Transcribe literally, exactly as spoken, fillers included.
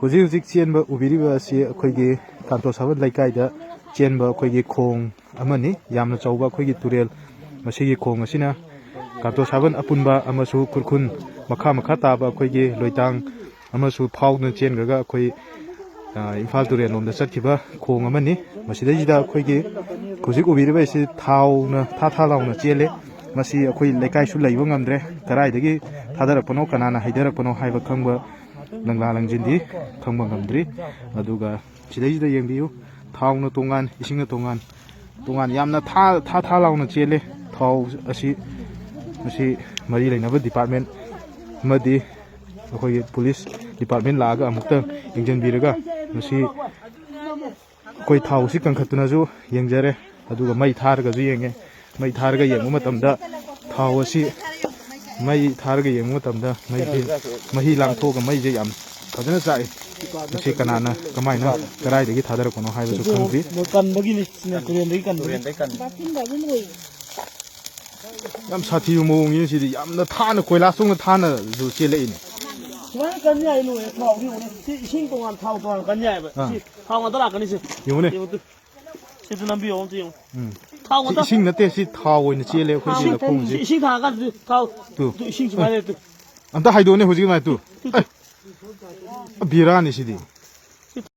ꯍꯧꯖꯤꯛ ꯍꯧꯖꯤꯛ ꯆꯦꯟꯕ ꯎꯕꯤꯔꯤꯕ ꯑꯁꯤ ꯑꯩꯈꯣꯏꯒꯤ ꯀꯥꯟꯇꯣ ꯁꯥꯕꯟ ꯂꯩꯀꯥꯏꯗ ꯆꯦꯟꯕ ꯑꯩꯈꯣꯏꯒꯤ ꯈꯣꯡ ꯑꯃꯅꯤ꯫ ꯌꯥꯝꯅ ꯆꯥꯎꯕ ꯑꯩꯈꯣꯏꯒꯤ ꯇꯨꯔꯦꯜ, ꯃꯁꯤꯒꯤ ꯈꯣꯡ ꯑꯁꯤꯅ ꯀꯥꯟꯇꯣ ꯁꯥꯕꯟ ꯑꯄꯨꯟꯕ ꯑꯃꯁꯨ ꯈꯨꯔꯈꯨꯜ ꯃꯈꯥ ꯃꯈꯥ ꯇꯥꯕ ꯑꯩꯈꯣꯏꯒꯤ ꯂꯣꯏꯇꯥꯡ ꯑꯃꯁꯨ ꯐꯥꯎꯗꯨꯅ ꯆꯦꯟꯈ꯭ꯔꯒ ꯑꯩꯈꯣꯏ, ꯑ, ꯏꯝꯐꯥꯜ ꯇꯨꯔꯦꯜ ꯂꯣꯝꯗ ꯆꯠꯈꯤꯕ ꯈꯣꯡ ꯑꯃꯅꯤ꯫ ꯃꯁꯤꯗꯩꯁꯤꯗ ꯑꯩꯈꯣꯏꯒꯤ ꯍꯧꯖꯤꯛ ꯎꯕꯤꯔꯤꯕ ꯑꯁꯤ ꯊꯥꯎꯅ ꯊꯥ ꯊꯥ ꯂꯥꯎꯅ ꯆꯦꯜꯂꯦ꯫ ꯃꯁꯤ ꯑꯩꯈꯣꯏ ꯂꯩꯀꯥꯏꯁꯨ ꯂꯩꯕ ꯉꯝꯗ꯭ꯔꯦ꯫ ꯀꯗꯥꯏꯗꯒꯤ ꯊꯥꯗꯔꯛꯄꯅꯣ, ꯀꯅꯥꯅ ꯍꯩꯊꯔꯛꯄꯅꯣ ꯍꯥꯏꯕ ꯈꯪꯕ ꯂꯪꯂꯥ ꯂꯪꯖꯤꯟꯗꯤ ꯈꯪꯕ ꯉꯝꯗ꯭ꯔꯤ꯫ ꯑꯗꯨꯒ ꯁꯤꯗꯩꯁꯤꯗ ꯌꯦꯡꯕꯤꯌꯨ, ꯊꯥꯎꯅ ꯇꯣꯉꯥꯟ, ꯏꯁꯤꯡꯅ ꯇꯣꯉꯥꯟ, ꯇꯣꯉꯥꯟ ꯌꯥꯝꯅ ꯊꯥ ꯊꯥ ꯊꯥ ꯂꯥꯎꯅ ꯆꯦꯜꯂꯦ꯫ ꯊꯥꯎ ꯑꯁꯤ, ꯃꯁꯤ ꯃꯔꯤ ꯂꯩꯅꯕ ꯗꯤꯄꯥꯔꯠꯃꯦꯟ ꯑꯃꯗꯤ ꯑꯩꯈꯣꯏꯒꯤ ꯄꯨꯂꯤꯁ ꯗꯤꯄꯥꯔꯠꯃꯦꯟ ꯂꯥꯛꯑꯒ ꯑꯃꯨꯛꯇꯪ ꯌꯦꯡꯁꯤꯟꯕꯤꯔꯒ, ꯃꯁꯤ ꯑꯩꯈꯣꯏ ꯊꯥꯎꯁꯤ ꯀꯟꯈꯠꯇꯨꯅꯁꯨ ꯌꯦꯡꯖꯔꯦ, ꯑꯗꯨꯒ ꯃꯩ ꯊꯥꯔꯒꯁꯨ ꯌꯦꯡꯉꯦ꯫ ꯃꯩ ꯊꯥꯔꯒ ꯌꯦꯡꯕ ꯃꯇꯝꯗ ꯊꯥꯎ ꯑꯁꯤ, ꯃꯩ ꯊꯥꯔꯒ ꯌꯦꯡꯕ ꯃꯇꯝꯗ ꯃꯩꯁꯤ, ꯃꯍꯤ ꯂꯥꯡꯊꯣꯛꯑꯒ ꯃꯩꯁꯦ ꯌꯥꯝ ꯐꯖꯅ ꯆꯥꯛꯏ꯫ ꯃꯁꯤ ꯀꯅꯥꯅ, ꯀꯃꯥꯏꯅ, ꯀꯗꯥꯏꯗꯒꯤ ꯊꯥꯗꯔꯛꯄꯅꯣ ꯍꯥꯏꯕꯁꯨ ꯈꯪꯗ꯭ꯔꯤ꯫ ꯀꯟꯕꯒꯤꯅꯤ, ꯇꯨꯔꯦꯟꯗꯒꯤ ꯀꯟꯕꯒꯤ꯫ ꯌꯥꯝ ꯁꯥꯊꯤꯕ ꯃꯑꯣꯡꯅꯤ ꯁꯤꯗꯤ꯫ ꯌꯥꯝꯅ ꯊꯥꯅ, ꯀꯣꯏꯂꯥꯁꯇꯧꯅ ꯊꯥꯅꯁꯨ ꯆꯦꯜꯂꯛꯏꯅꯦ꯫ ꯁꯨꯃꯥꯏꯅ ꯀꯟ ꯌꯥꯏ, ꯂꯣꯏꯔꯦ꯫ ꯊꯥꯎꯗꯤ ꯌꯦꯡꯉꯨꯅꯦ꯫ ꯁꯤ ꯏꯁꯤꯡ ꯇꯣꯉꯥꯟ, ꯊꯥꯎ ꯇꯣꯉꯥꯟ ꯀꯟ ꯌꯥꯏꯕ꯫ ꯑꯥ꯫ ꯁꯤ ꯊꯥꯎ ꯉꯥꯛꯇ ꯂꯥꯛꯀꯅꯤ ꯁꯤ꯫ ꯌꯦꯡꯉꯨꯅꯦ꯫ ꯌꯦꯡꯉꯨ ꯇꯨ꯫ ꯁꯤꯗ ꯅꯝꯕꯤꯌꯣ ꯑꯝꯇ ꯌꯦꯡꯉꯨ꯫ ꯎꯝ꯫ ꯊꯥꯎ ꯁꯤ ꯉꯥꯛꯇ꯫ ꯏꯁꯤꯡ ꯅꯠꯇꯦ, ꯁꯤ ꯊꯥꯎ ꯑꯣꯏꯅ ꯆꯦꯜꯂꯦ ꯑꯩꯈꯣꯏꯒꯤ ꯊꯥꯎ꯫ ꯂꯧꯈꯣꯡꯁꯦ꯫ ꯏꯁꯤꯡ ꯊꯥꯔꯀꯥꯟꯗ ꯊꯥꯎ꯫ ꯇꯨ꯫ ꯇꯨ, ꯏꯁꯤꯡ ꯁꯨꯃꯥꯏꯅ ꯂꯩ ꯇꯨ꯫ ꯑꯝꯇ ꯍꯥꯏꯗꯣꯛꯑꯣꯅꯦ ꯍꯧꯖꯤꯛ ꯑꯗꯨꯃꯥꯏꯅ ꯇꯨ꯫ Two, two. ꯑꯦ꯫ ꯕꯦꯔꯥꯅꯤ ꯁꯤꯗꯤ꯫